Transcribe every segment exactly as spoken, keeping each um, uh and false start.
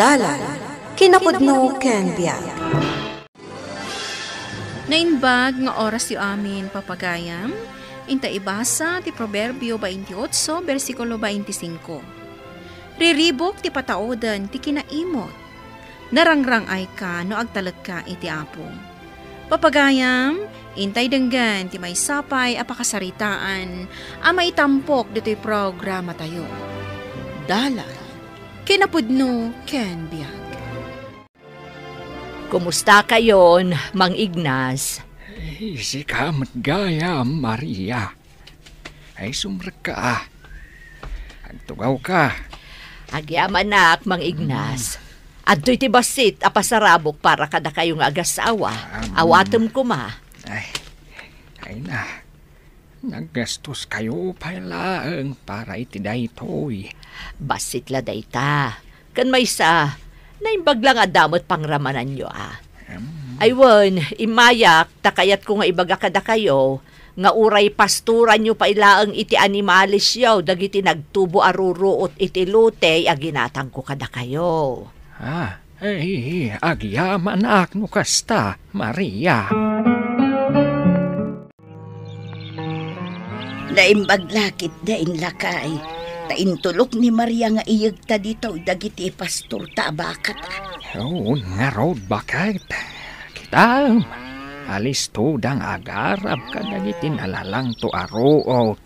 Dalan, kinapudno ken biag. Naimbag nga orasyo amin, papagayam. Inta ibasa ti Proverbio twenty-eight, bersikulo twenty-five. Riribuk ti patauden ti kinaimot. Narangrang-ayka no agtalekka iti Apo. Papagayam, intay denggen ti maysa pay a pakasaritaan a maitampok ditoy programatayo. Dalan, kinapudno ken biag. Kumusta kayon, Mang Ignas? Ay, sika met gayam, Maria. Ay, sumrekka, a. Agtugawka. Agyamanak, Mang Ignas. Mm. Adtoy ti bassit a pasarabok para kadakayo nga agasawa. Ah, mm. Awatem koma. Ay, ay na. Naggastoskayo pay laeng para iti daytoy. Bassit la dayta. Ken maysa, naimbag la nga adda met pangramananyo, a. Em. Ay wen, immayak, ta kayatko nga ibaga kadakayo, nga uray pastoranyo pay laeng iti animalesyo dagiti nagtubo a ruruot iti lotey a ginatangko kadakayo. Ah, ay, agyamanak no kasta, Maria. Naimbag la ketdin, lakay, ta intulok ni Maria nga iyegta ditoy dagiti pastorta a bakata. Wen ngarud, baket. Kitaem, alistoda nga agarab kadagiti nalalangto a ruot.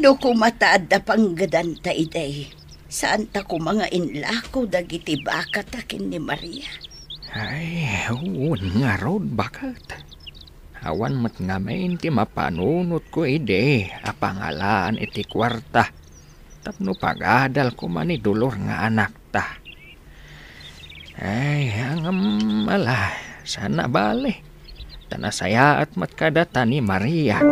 No koma ta adda panggedanta idi, saanta koma nga inlako dagiti bakata ken ni Maria. Ay, wen ngarud, baket. Awan met ngamin ti mapanunotko idi a pangalaan iti kuarta tapno pagadal koma ni Dolor nga anakta. Ay, ngem ala, saan a bale, ta nasayaat met kadata ni Maria.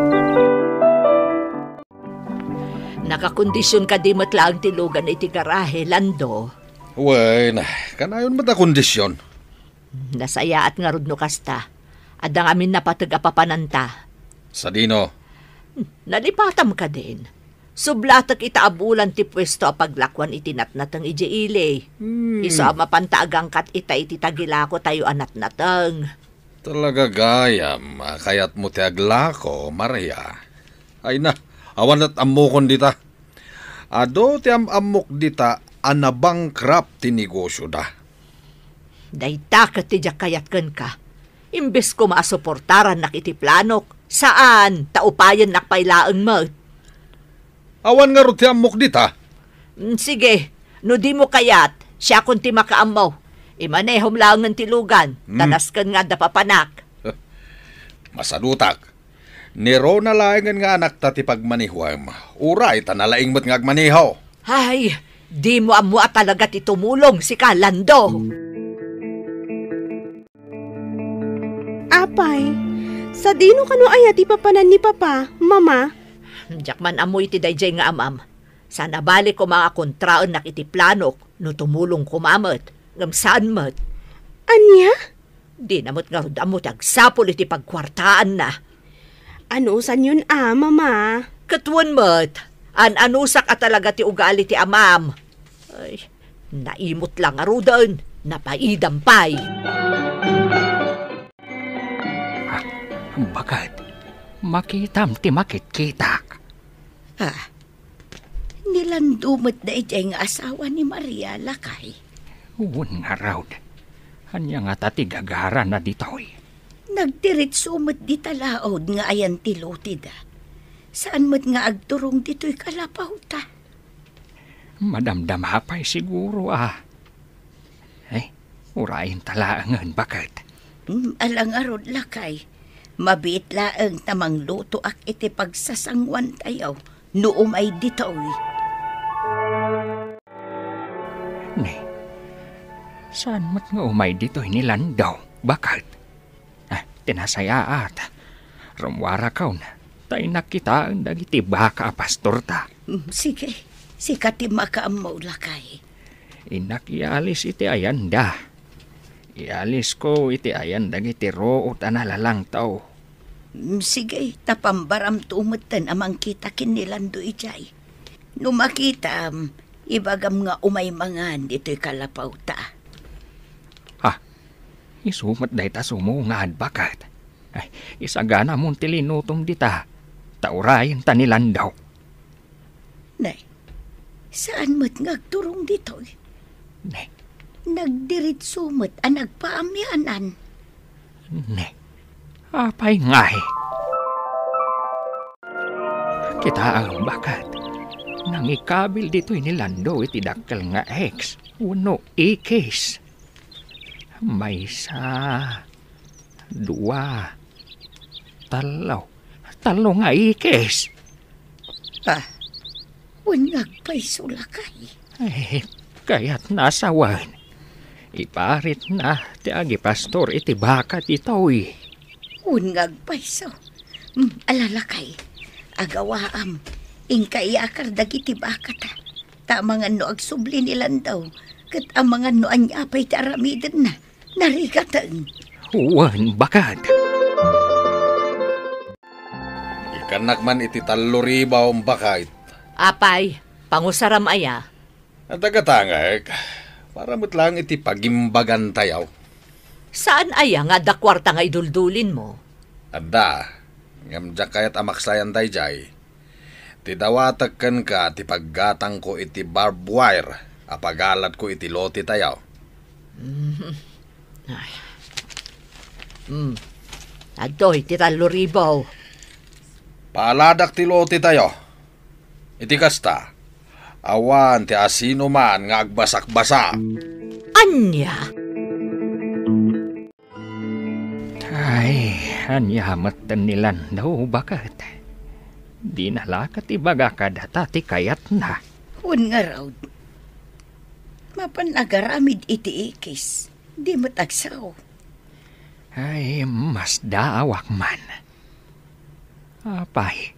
Nakakondisyon kadi met laeng ti lugan iti garahe, Lando? Wen, kanayon met a kondisyon. Nasayaat ngarud no kasta. Adda ngamin napateg a papananta. Sadino? Nalipatam kadin. Sublatek ita a bulan ti puesto a paglakuan iti natnateng idiay ili. Hmm. Isu a mapanta agangkat ita iti tagilakotayo a natnateng. Talaga gayam a kayatmo ti aglako, Maria. Ay na, awan met ammokon dita. Adu ti am-ammok dita a nabankrupt ti negosioda. Dayta ket ti diak kayat kenka. Imbes koma a suportarannak iti planok, saan, ta upayennak pay laeng met. Awan ngarud ti ammok dita? Mm, sige, no dimo kayat, siakon ti makaammo. Imanehom laengen ti lugan, ta Mm. nasken nga adda papanak. Masadutak. Ni Rona laengen nga anakta ti pagmanehuem. Uray ta nalaing met nga agmaneho. Ay, dimo ammo a talaga ti tumulong, sika, Lando. Apay, sadino kano aya ti papanan ni Papa, Mama? Diak man ammo iti daydiay nga amam. Saan a bale koma a kontraennak iti planok no tumulong koma met, ngem saan met. Ania? Dina met ngarud ammo ti agsapul iti pagkuartaanna. Anusanyon a, Mama? Ket wen met, an-anusak a talaga ti ugali ti amam. Ay, naimut la ngaruden, napaidam pay. Ah, baket, makitam ti makitkitak. Ah, Ni Lando met daydiay nga asawa ni Maria, lakay. Wen ngarud. Ania ngata ti gagarana ditoy? Nagdiretso met dita laud nga ayan ti loteda. Saan met nga agturong ditoy kalapawta. Madamdama pay siguro, a. Eh, urayenta laengen, baket. Mm, ala ngarud, lakay. Mabiit laeng ta manglutoak iti pagsasanguantayo no umay ditoy. Ne, saan met nga umay ditoy ni Lando, baket? Ah, ti nasayaat. Rummuarakon, ta innak kitaen dagiti baka a pastorta. Mm, sige, sika ti makaammo, lakay. Innak ialis iti ayanda. Ialisko iti ayan dagiti ruot a nalalangto. Mm, sige, ta pambaramto metten a mangkita ken ni Lando idiay. No makitam, ibagam nga umay mangan ditoy kalapawta. Isu met dayta sumungad, baket. Ay, isaganamon ti linutom dita, ta urayenta ni Lando. Nay, saan met nga agturong ditoy? Ne. Nagdiritso met a nagpaamianan. Ne. Apay ngay? Kitaem, baket. Nangikabil ditoy ni Lando iti dakkel nga X wenno ikis. Maysa, dua, tallo. Tallo nga ikis. Ah, wen nga agpayso, lakay. Eh, kayatna a sawen. Iparitna ti agipastor iti baka ditoy. Wen nga agpayso. Hmm, ala, lakay. Agawaam. Inka iyakar dagiti bakata. Ta amangan no agsubli ni Lando, ket amangan no ania pay ti aramidenna. Narigaten. Wen, baket. Ikkannak man iti tallo ribu, baket. Apay, pangusaram aya? Adda gatangek, para met laeng iti pagimbagantayo. Saan aya nga adda kuarta nga iduldulinmo? Adda, ngem diak kayat a maksayan daydiay. Ti dawatek kenka ti paggatangko iti barbed wire a pagaladko iti lotetayo. Mhm. Ay. Hmm. Adtoy ti tallo ribu. Paaladak ti lotetayo. Iti kasta, awan ti asinoman nga agbasakbasa. Ania? Ay, ania metten ni Lando, baket? Dina la ket ibaga kadata ti kayatna. Wen ngarud, mapan agaramid iti ikis, di met agsao. Ay, masdaawak man. Apay,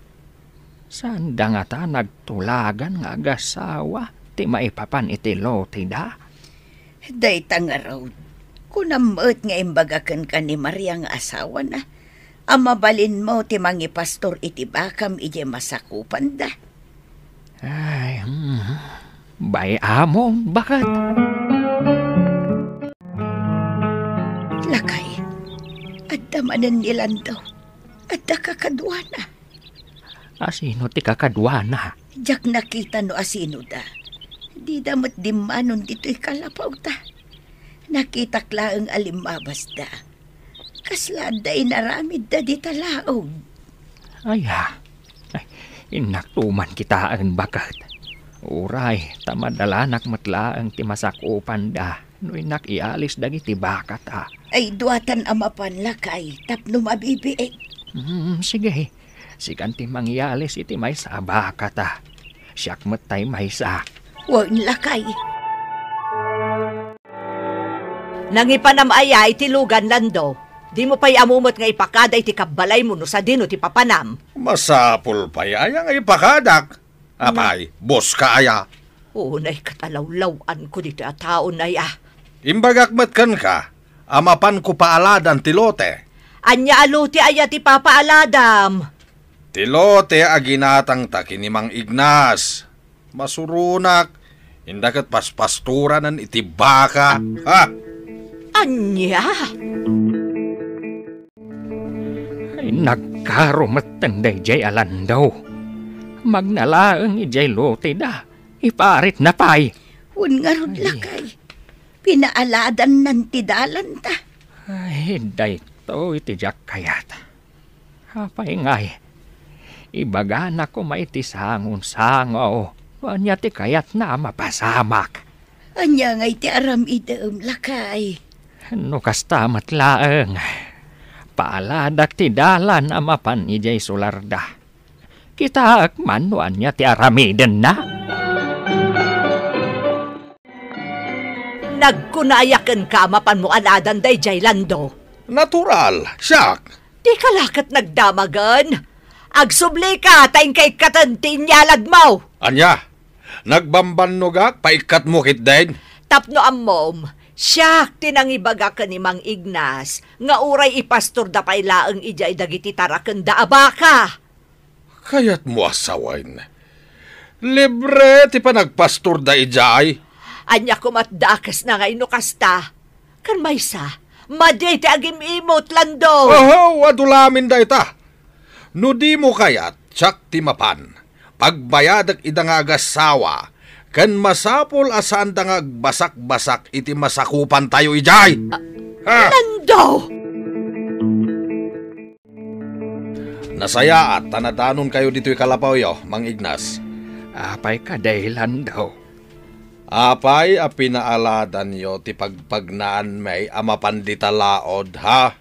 saanda ngata nagtulagan nga agasawa ti maipapan iti loteda? Dayta ngarud, kunam met nga imbaga kenka ni Maria nga asawana a mabalinmo ti mangipastor iti bakam idiay masakupanda. Ay, hmm, bay-amon, baket. Lakay, adda manen ni Lando. Adda kakaduana. Asino ti kakaduana? Diak nakita no asinoda. Dida met dimmanon ditoy kalapawda. Nakitak laeng a limmabasda. Kasla adda inaramidda dita laog. Aya. Ay, innak tuman kitaen, baket. Uray, ta madalanak met laeng ti masakupanda no innak ialis dagiti bakata. Ay, duatan a mapan, lakay, tapno mabibiit. Hmm, sige. Sikan ti mangialis iti maysa a bakata. Siak met tay maysa. Wen, lakay. Nangipanam aya iti lugan, Lando? Dimo pay ammo met nga ipakada iti kabbalaymo no sadino ti papanam. Masapul pay aya nga ipakadak? Apay, boss ka aya? Unay ket alawlaw-anko ditoy a taon aya. Imbagak met kenka a mapanko paaladan ti lote. Ania a lote aya ti papaaladam? Ti lote a ginatangta ken ni Mang Ignas. Masuronak, inda ket paspastoranan iti baka. Ha? Ania? Ay, nagkaro metten daydiay a Lando. Magna laeng idiay loteda. Iparitna pay. Wen ngarud, lakay. Pinaaladannan ti dalanta. Ay, daytoy ti diak kayat. Apay ngay, ibagana koma iti sangon-sango no ania ti kayatna a mapasamak. Ania ngay ti aramidem, lakay? No kasta met laeng, paaladak ti dalan a mapan idiay sularda. Kitaek man no ania ti aramidenna. Nagkuna aya kenka a mapanmo aladan daydiay, Lando? Natural, siak. Dika la ket nagdamagen. Agsublika ta inka ikkaten ti inyaladmo. Ania? Nagbambannogak, paikkatmo ketdin? Tapno ammom, siak ti nangibaga ken ni Mang Ignas nga uray ipastorda pay laeng idiay dagiti tarakenda a baka. Kayatmo a sawen, libre ti panagpastorda idiay? Ania komat dakesna ngay no kasta? Ken maysa, Madi ti agim-imot, Lando. Oho, adu lamin dayta. No dimo kayat, siak ti mapan. Pagbayadek ida nga agasawa, ken masapul a saanda nga agbasak-basak iti masakupantayo idiay. Ha? Lando! Nasayaat ta nadanonkayo ditoy kalapawyo, Mang Ignas. Apay kadi, Lando? Apay a pinaaladanyo ti pagpagnaanmi a mapan dita laod, ha?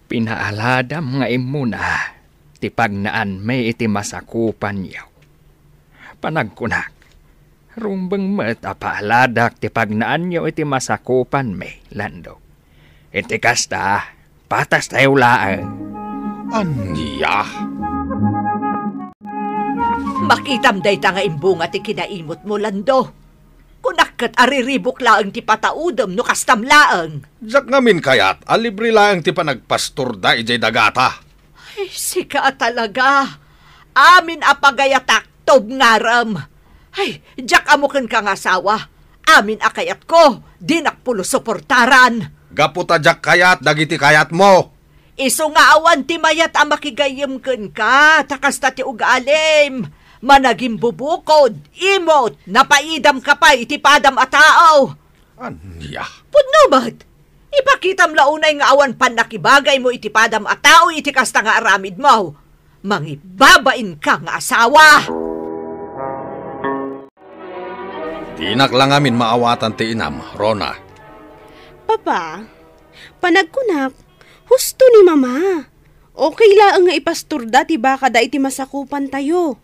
Pinaaladam nga immuna ti pagnaanmi iti masakupanyo. Panagkunak, rumbeng met a paaladak ti pagnaanyo iti masakupanmi, Lando. Iti kasta, patastayo laeng. Ania? Makitam dayta nga imbunga ti kinaimutmo, Lando. Kunak ket a riribuk laeng ti pataudem no kastam laeng. Diak ngamin kayat a libre laeng ti panagpastorda idiay dagata. Ay, sika a talaga. Amin a pagayatak, tubngarem. Ay, diak ammo kenka nga asawa. Amin a kayatko, dinak pulos suportaran. Gapu ta diak kayat dagiti kayatmo. Isu nga awan ti mayat a makigayyem kenka, ta kasta ti ugalim. Managimbubukod, imot, napaidamka pay iti padam a tao. Ania? Pudno met. Ipakitam la unay nga awan pannakibagaymo iti padam a tao iti kasta nga aramidmo. Mangibabainka nga asawa. Dinak la ngamin maawatan ti inam, Rona. Papa, panagkunak, husto ni Mama. Okay laeng nga ipastorda ti bakada iti masakupantayo.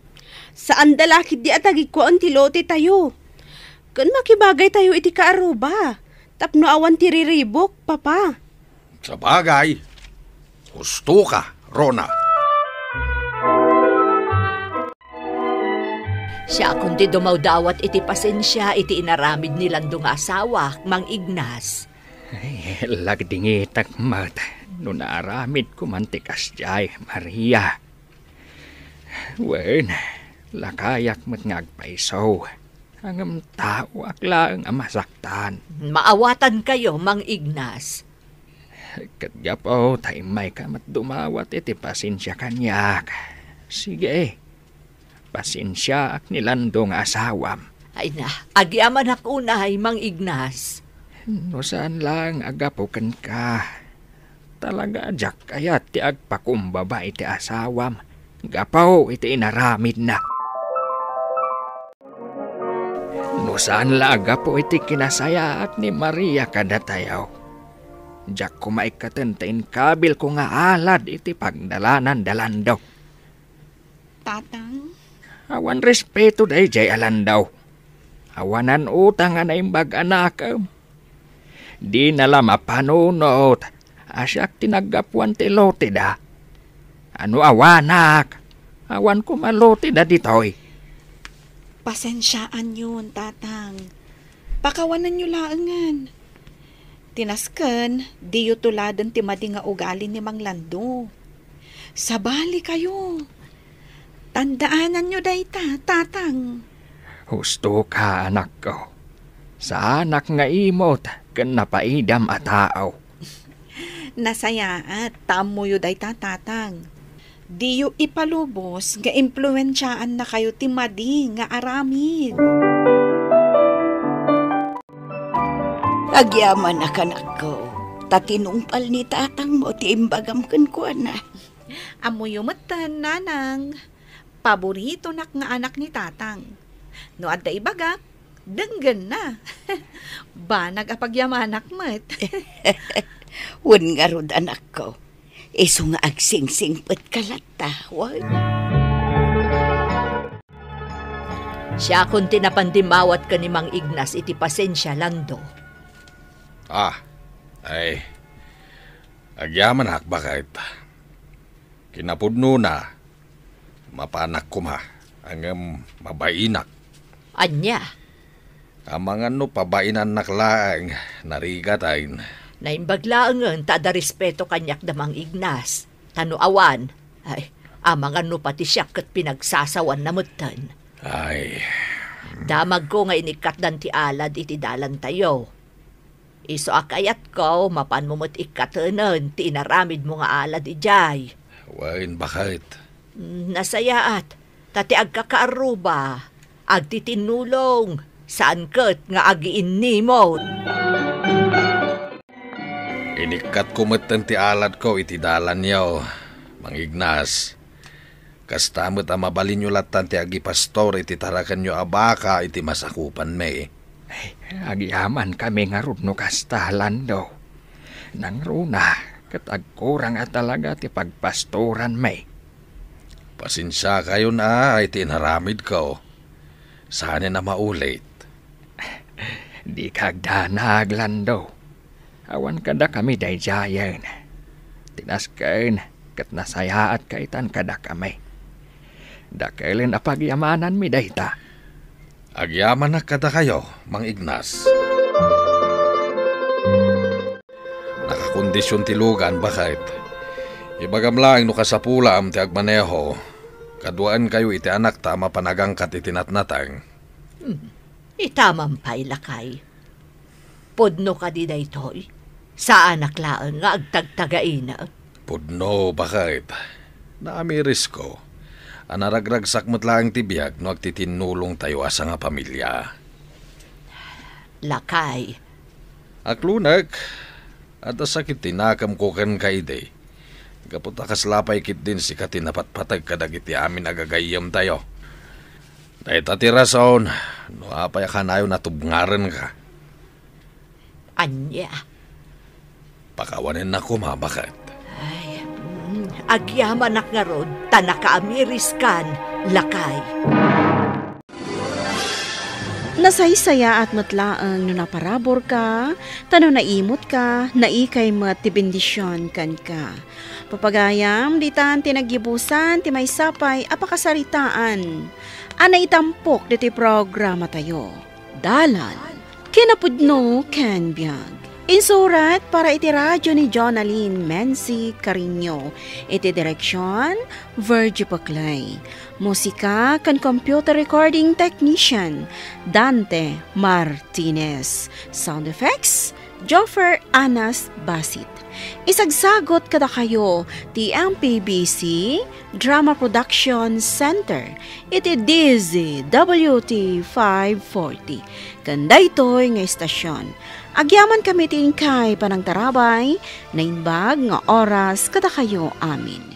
Saanda la ketdi a tagikkuaen ti lotetayo. Ken makibagaytayo iti kaaruba tapno awan ti riribuk, Papa. Sabagay, hustoka, Rona. Siakon ti dumawdawat iti pasensia iti inaramid ni Lando nga asawak, Mang Ignas. Ay, lagdingitak met no naaramidko man ti kasdiay, Maria. Wen, lakayak met nga agpayso. Ngem taoak laeng a masaktan. Maawatankayo, Mang Ignas. Ket gapu ta immayka met dumawat iti pasensia kaniak. Sige, pasensiaak ni Lando nga asawam. Ay na, agyamanak unay, Mang Ignas. No saan laeng a gapu kenka, talaga a diak kayat ti agpakumbaba iti asawam gapu iti inaramidna. No saan la a gapu iti kinasayaat ni Maria kadatayo, diak koma ikkaten ta inkabilko nga alad iti pagdalanan da Lando. Tatang? Awan respeto daydiay a Lando. Awanan utang a naimbag a nakem. Dina la mapanunot a siak ti naggapuan ti loteda. Ano awanak? Awan koma loteda ditoy. Pasensiaanyon, Tatang. Pakawanenyo laengen. Ti nasken, diyo tuladen ti madi nga ugali ni Mang Lando. Sabalikayo. Tandaananyo dayta, Tatang. Husto ka, anakko. Saanak nga imot ken napaidam a tao. Nasayaat ta ammoyo dayta, Tatang. Diyo ipalubos nga impluensiaannakayo ti madi nga aramid. Agyamanak, anakko, ta tinungpal ni tatangmo ti imbagam kenkuana. Ammoyo metten, nanang, paboritonak nga anak ni tatang. No adda ibagak, denggenna. Banag a pagyamanak met. Wen ngarud, anakko, isu nga agsingsingpetka latta, wen? Siakon ti napan dimmawat ken ni Mang Ignas iti pasensia, Lando. Ah, ay, agyamanak, baket. Kinapudnona, mapanak koma, ngem mabainak. Ania? Amangan no pabainannak laeng, narigat ay. Naimbag laengen ta adda respeto kaniak da Mang Ignas. Ta no awan, ay, amangan no pati siak ket pinagsasawanna metten. Ay. Damagko nga inikkatdan ti alad iti dalantayo. Isu a kayatko, mapanmo met ikkatenen ti inaramidmo nga alad idiay. Wen, baket. Mm, nasayaat, ta ti agkakaarruba, agtitinnulong, saan ket nga agiinnimot. Inikkatko metten ti aladko iti dalanyo, Mang Ignas. Kasta met a mabalinyo lattan ti agipastor iti tarakenyo a baka iti masakupanmi. Ay, agyamankami ngarud no kasta, Lando. Nangruna, ket agkurang a talaga ti pagpastoranmi. Pasensiakayon a iti inaramidko. Saanen a maulit. Dika agdanag, Lando. Awan kadakami daydiayen. Ti nasken ket nasayaatka itan kadakami. Dakelen a pagyamananmi dayta. Agyamanak kadakayo, Mang Ignas. Nakakondision ti lugan, baket. Ibagam laeng no kasapulam ti agmaneho. Kaduaenkayo iti anakta a mapan agangkat iti natnateng. Hmm. Itaman pay, lakay. Pudno kadi daytoy? Saanak laeng nga agtagtagaina? Pudno, baket. Naamirisko a naragragsak met laeng ti biag no agtitinnulongtayo a sangapamilia. Lakay. Aklunek, adda sakit ti nakemko kenka idi. Gapu ta kasla pay ketdin sika ti napatpateg kadagiti amin a gagayyemtayo. Dayta ti rason no apay a kanayon a tubngarenka. Ania? Pakawanennak koma, baket. Ay, mm, agyamanak ngarud ta nakaamiriskan, lakay. Nasaysayaat met laeng no naparaburka, ta no naimutka, naikay met ti bendision kenka. Papagayam, ditan ti nagyubusan ti maysa pay a pakasaritaan a naitampok ditoy programatayo. Dalan, kinapudno ken biag. Insurat para iti radio ni Jonalyn Menzi Cariño, iti direksion, Virgie Paclay. Musika ken computer recording technician, Dante Martinez. Sound effects, Joffer Anas Basit. Isagsagot kadakayo ti M P B C Drama Production Center iti D Z W T five forty. Ken daytoy nga istasion, agyamankami ti inkay panangtarabay, naimbag nga oras kadakayo amin.